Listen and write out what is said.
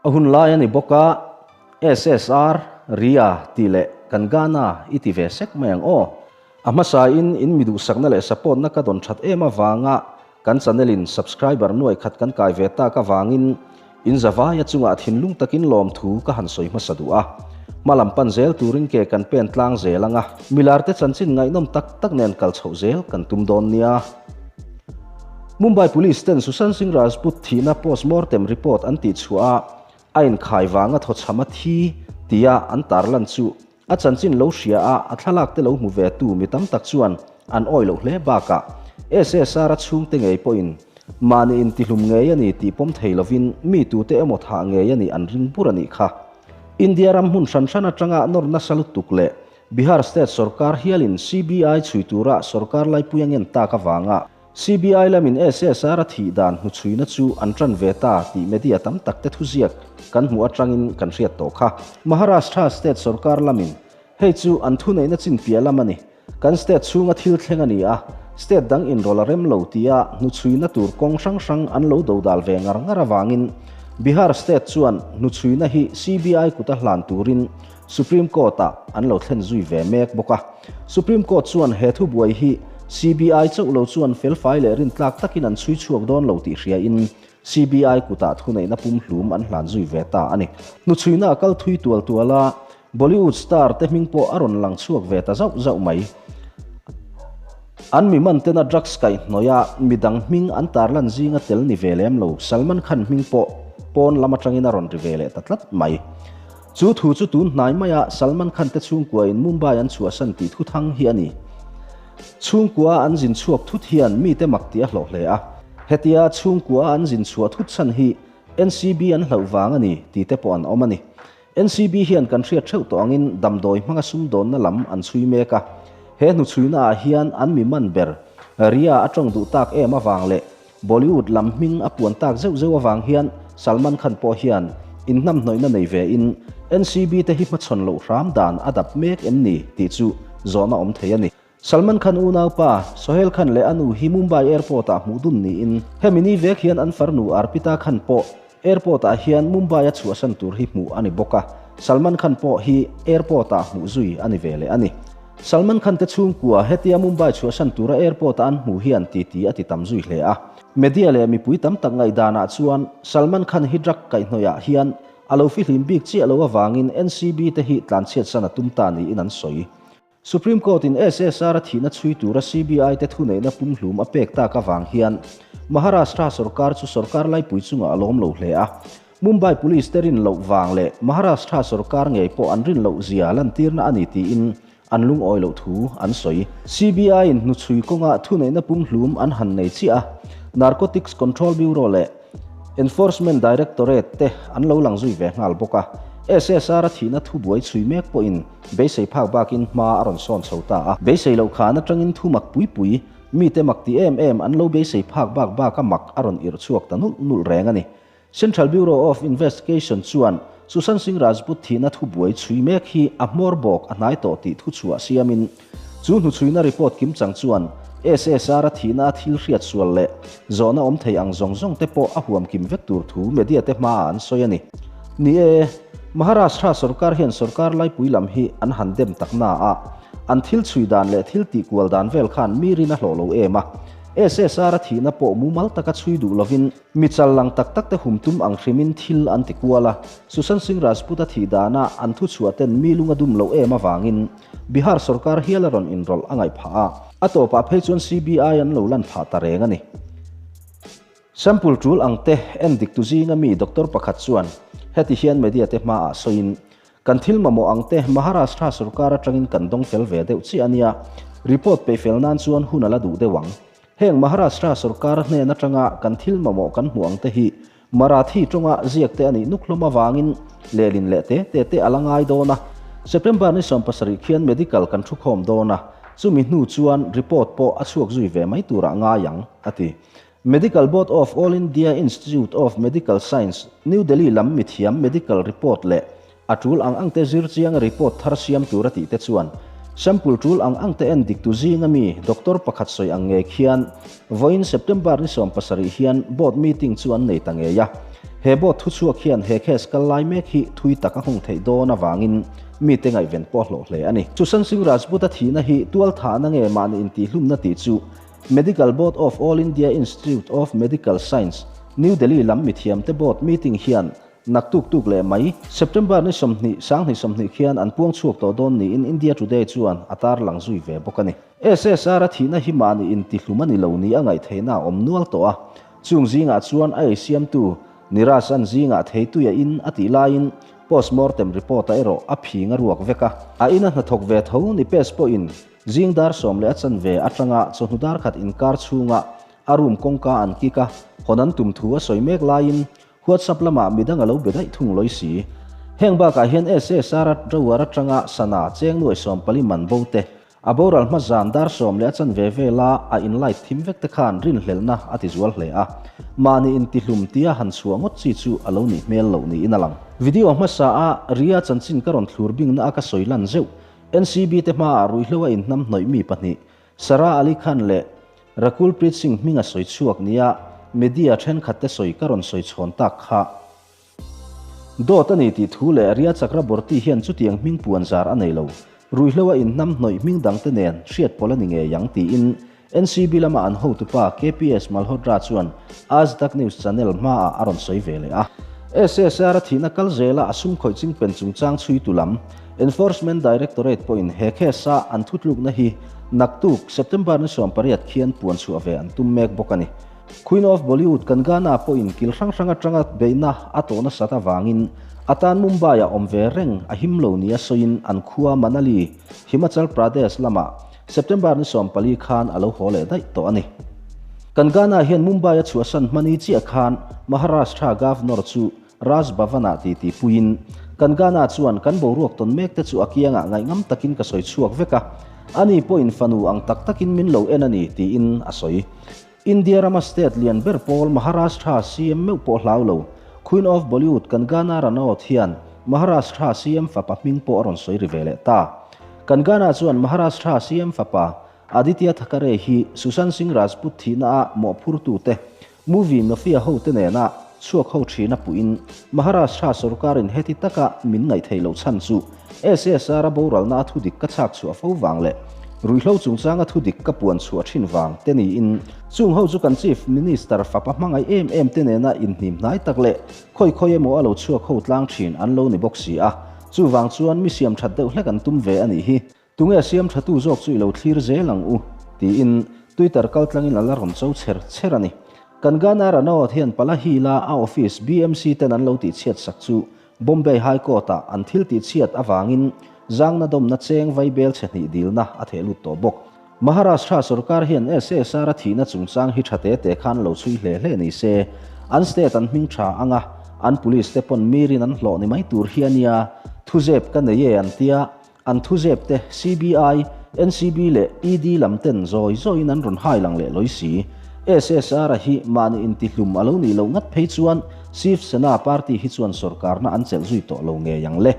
A hun lai a ni bawk a, SSR, Ria tih leh kan Ghana i ti ve sek mai ang aw. A hmasa in in mi duhsakna leh support na ka dawn that em avanga kan channel in subscriber nuai khat kan kai ve tak avangin in zavaia chungah thinlung takin lawmthu ka han sawi hmasa duh a. Hma lam pan zel turin ke kan pen tlang zel anga milar te chanchin ngaihnawm tak tak nen kal chhoh zel kan tum dawn nia. Mumbai Police ten Sushant Singh Rajput thihna postmortem report an tihchhuah a, a inkhai vanga thawchham a thi tia an tarlan chu a chanchin lo hria a, a thlalak te lo hmu ve tu mi tam tak chuan an awi loh hle bakah SSR a chhungte ngei pawhin mahni intihlum ngei a ni tih pawm thei lovin mi tute emaw thah ngei a nih an ring bur a nih kha. India ram hmun hran hran atanga nawr nasa lutuk leh Bihar State sorkar hialin CBI chhui tura sorkar laipui a ngen tak avanga CBI lamin SSR a thih dan hnuchhuina chu an tan ve ta tih media tam tak te thuziak kan hmuh atangin kan hriat tawh kha. Maharashtra State sorkar lamin hei chu an thuneihna chin piah lam a ni. Kan state chhunga thil thleng a ni a, state dang inrawlh a rem lo tia hnuchhuina tur kawng hrang hrang an lo dodal ve ngar ngar avangin Bihar State chuan hnuchhuina hi CBI kuta hlan turin Supreme Court-ah an lo thlen zui ve mek bawk a. Supreme Court chuan he thubuai hi CBI chauh lo chuan felfai leh rintlak takin an chhui chhuak dawn lo tih hriain CBI kutah thuneihna pumhlum an hlan zui ve ta a ni. Hnuchhuina a kal thui tual tual a, Bollywood star te hming pawh a rawn lang chhuak ve ta zauh zauh mai. An mi man tena drugs kaihhnawih a midang hming an tarlan zinga tel ni ve lem lo Salman Khan hming pawh pawn lam atangin a rawn ri ve leh ta tlat mai. Chu thu chu tun hnai maia Salman Khan te chhungkua in Mumbai an chhuahsan tih thu thang hi a ni. Chhungkua an zin chhuak thut hian mite mak tih a hlawh hle a. Hetia chhungkua an zin chhuah thut chhan hi NCB an hlauh vang a ni tih te pawh an awm a ni. NCB hian kan hriat theuh tawh angin damdawi hmanga sumdawnna lam an chhui mek a. He hnuchhuina ah hian an mi man ber Ria a tawng duh tak em avang leh Bollywood lam hming a puan tak zeuh zeuh avang hian Salman Khan pawh hian inhnamhnawihna nei ve in NCB te hi hmachhawn loh hram dan a dap mek em ni tih chu zawhna awm thei a ni. Salman Khan unaupa Sohail Khan leh a nu hi Mumbai airport ah hmuh dun niin hemi ni vek hian an farnu Arpita Khan pawh airport ah hian Mumbai a chhuahsan tur hi hmuh a ni bawk a, Salman Khan pawh hi airport ah hmuh zui a ni ve leh a ni. Salman Khan te chhungkua hetia Mumbai chhuahsan tura airport a an hmuh hian titi a ti tam zui hle a. Media leh mipui tam tak ngaihdanah chuan Salman Khan hi drug kaihhnawihah hian a lo fihlim bik chiah lo avangin NCB te hi tlanchhiatsan a tum ta niin an sawi. Supreme Court in SSR a thihna chhui tura CBI te thuneihna pumhlum a pek tak avang hian Maharashtra sorkar chu sorkar laipui chungah a lawm lo hle a. Mumbai Police te rin loh vang leh Maharashtra sorkar ngei pawh an rin loh zia lantirna a ni tiin an lungawi loh thu an sawi. CBI in hnuchhui kawnga thuneihna pumhlum an han nei chiah a, Narcotics Control Bureau leh Enforcement Directorate te an lo lang zui ve nghal bawk a. SSR a thihna thubuai chhui mek pawhin beisei phak bakin hma a rawn sawn chho ta a. Beisei loh khan atangin thu mak pui pui, mite mak ti em em an lo beisei phak bak baka mak a rawn irh chhuak ta nulh nulh reng a ni. Central Bureau of Investigation chuan Sushant Singh Rajput thihna thubuai chhui mek hi a hmawr bawk a hnai tawh tih thuchhuah siamin chu hnuchhuina report kimchang chuan SSR a thihna a thil hriat sual leh zawhna awm thei ang zawng zawng te pawh a huam kim vek tur thu media te hmaah an sawi a ni. Ni e, Maharashtra sorkar hian sorkar laipui lam hi an han dem tak na a, an thil chhui dan leh thil tihkual dan vel khan mi rin a hlawh lo em a, SSR a thihna pawh mumal taka chhui duh lovin, Mi chal lang tak tak te hum tum ang hrimin thil an ti kual a, Sushant Singh Rajput a thih dana an thuchhuah ten mi lung a dum loh em avangin Bihar sorkar hial a rawn inrawlh a ngaih phah a, a tawpah phei chuan CBI an lo lan phah ta reng a ni. Sample tul ang te en dik tu zinga mi doctor pakhat chuan heti hian media te hmaah sawiin, Kan thil mamawh ang te Maharashtra sorkar atangin kan dawng fel ve deuh chiah a nia, report peih fel nan chuan hun a la duh deuh ang. Heng Maharashtra sorkar hnen atanga kan thil mamawh kan hmuh ang te hi Marathi tawnga ziak te a nih nuk hlawm avangin lehlin leh te te te a la ngai dawn a. September ni 70 khian medical kan thukhawm dawn a, chumi hnu chuan report pawh a chhuak zui ve mai turah ngai ang, a ti. Medical Board of All India Institute of Medical Science, New Delhi lam mithiam medical report leh A tul ang ang te zir chianga report thar siam tur a tih te chuan sample tul ang ang te en dik tu zinga mi doctor pakhat sawi ang ngei khian vawiin September ni 70 hian board meeting chu an nei ta ngei a. He board thuchhuak hian he case kal lai mek hi thui tak a nghawng theih dawn avangin mite ngaihven pawh a hlawh hle a ni. Sushant Singh Rajput-a thihna hi tualthahna nge mahni intihhlumna tih chu Medical Board of All India Institute of Medical Science, New Delhi lam mithiamte board meeting hian naktuk tuk leh mai, September ni 20, 2020 khian an puang chhuak tawh dawn niin India Today chuan a tarlang zui ve bawk a ni. SSR a thihna hi mahni intihlum a ni lo ni a ngaihtheihna a awm nual tawh a, chung zingah chuan a eisiamtu Niraj an zingah theituia in a tih laiin postmortem report-a erawh a phing a ruak vek a. A ina hnathawk ve tho ni pes pawhin zing dar sawm leh a chanve atanga chawhnu dar khat inkar chhunga a room kawngka an kick a, hawn an tum thu a sawi mek laiin WhatsApp lamah midang a lo be daih thung lawi si. Heng bakah hian SSR a drawer atanga sana cheng nuai 14 man bo te, A boral hma zan dar sawm leh a chanve vela a in light thim vek te khan rinhlelhna a ti zual hle a, mahni intihlum tia han chhuah ngawt chi chu a lo nih hmel loh niin a lang. Video hmasa a Ria chanchin ka rawn thlur bingna a ka sawi lan zeuh, NCB te hmaah ruihhlo a inhnam hnawih mi pahnih, Sara Ali Khan leh Rakul Preet Singh hming a sawi chhuak nia media thenkhat te sawi ka rawn sawi chhawn tak kha. Dawt a ni tih thu leh Ria Chakraborty hian chutiang hming puan zar a nei lo. Ruihhlo a inhnam hnawih hming dangte nen hriat pawlh a ni ngei ang tiin NCB lama an hotupa KPS Malhotra chuan Aaj Tak News channel hmaah a rawn sawi ve leh a. SSR a thihna kal zela a sum khawih chingpen chungchang chhuitu lam Enforcement Directorate pawhin he case-a an thutlukna hi naktuk September ni 18 khian puan chhuah ve an tum mek bawk a ni. Queen of Bollywood Kangana pawhin kil hrang hrang atanga beihna a tawh nasat avangin a tan Mumbai-ah awm ve reng a him lo nia sawiin an khua Manali, Himachal Pradesh lamah September ni 14 khan a lo haw leh daih tawh a ni. Kangana hian Mumbai a chhuahsan hmani chiah khan Maharashtra Governor chu Raj Bhavan-ah titi puiin Kangana chuan kan boruak tawn mek te chu a kiangah ngaihngam takin ka sawi chhuak vek a, ani pawhin fanu ang tak takin min lo en a ni tiin a sawi. India rama state lian ber pawl Maharashtra CM meuh pawh hlau lo, Queen of Bollywood Kangana Ranaut hian Maharashtra CM fapa hming pawh a rawn sawi ri ve leh ta. Kangana chuan Maharashtra CM fapa Aditya Thackeray hi Sushant Singh Rajput thihna ah mawhphurtute Movie Mafia hote nena chhuak ho thina puhin Maharashtra sorkarin heti taka min ngaihtheih loh chhan chu SSR a boralna a thudik ka chhak chhuah fo vang leh ruihhlo chungchanga thudik ka puan chhuah thin vang te niin chung ho chu kan Chief Minister fapa hmangaih em em te nena inhnim hnai tak leh khawi khawi emaw a lo chhuak ho tlang thin an lo ni bawk si a, chuvang chuan mi siam that deuh hlek an tum ve a nih hi. Tunge siam thatu zawk chu i lo thlir zel ang u, tiin Twitter kaltlangin a la rawn cho chher chher a ni. Kan Ghana Ranaut hian Palahila a office BMC ten an lo tihchhiat sak chu Bombay High Court-ah an thil tihchhiat avangin zangna dawmna cheng vaibel chhe hnih dilna a theh lut tawh bawk. Maharashtra sorkar hian SSR a thihna chungchang hi tha te te khan lo chhui hle hle ni se, an state an hming tha ang a, an police te pawn mirin an hlawh ni mai tur hi a nia, thuzep ka nei e an tia, An thuzep te CBI, NCB leh ED lam ten zawi zawiin an rawn hai lang leh lawi si. SSR a hi mahni intihlum a lo nih loh ngat phei chuan Shiv Sena party hi chuan sorkarna an chelh zui tawh lo ngei ang le.